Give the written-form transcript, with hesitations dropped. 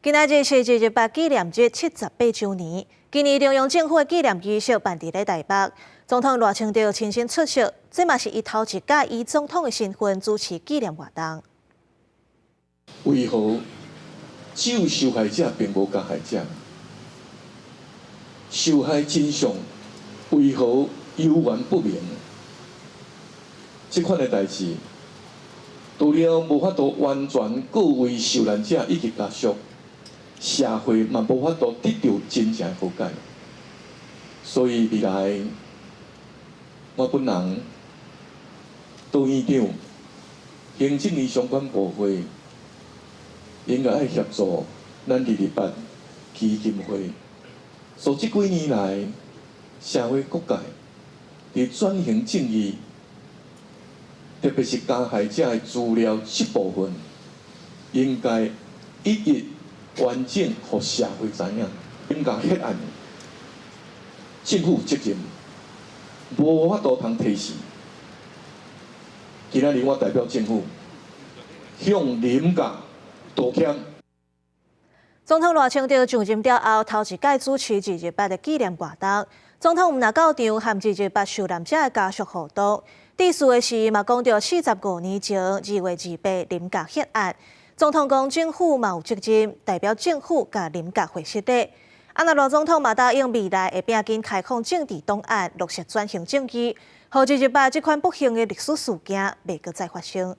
今仔日是二二八紀念日78週年，今年中央政府的紀念儀式辦佇咧台北，總統賴清德親身出席，這嘛是伊頭一擺以總統的身份主持紀念活動。為何只有受害者並無加害者？受害真相為何猶原不明？這款的代誌，除了無法度完全告慰受難者以及家屬，社會嘛無法度得著真正和解。所以未來我本人、杜院長、行政院相關部會，應該愛協助咱二二八基金會。所以這幾年來，社會各界佇轉型正義，特別是加害者的資料這部分，應該一一完整，予社會知影。林家血案，政府責任無法度通推卸。今仔日我代表政府向林家道歉。總統賴清德上任了後，頭一擺主持二二八的紀念活動。總統毋但到場和二二八受難者的家屬互動，致辭的時嘛講著45年前2月28林家血案。總統講政府嘛有責任，代表政府共林家會失禮。啊，若賴總統嘛答應未來會拚緊開放政治檔案，落實轉型正義，予二二八這款不幸的歷史事件袂閣再發生。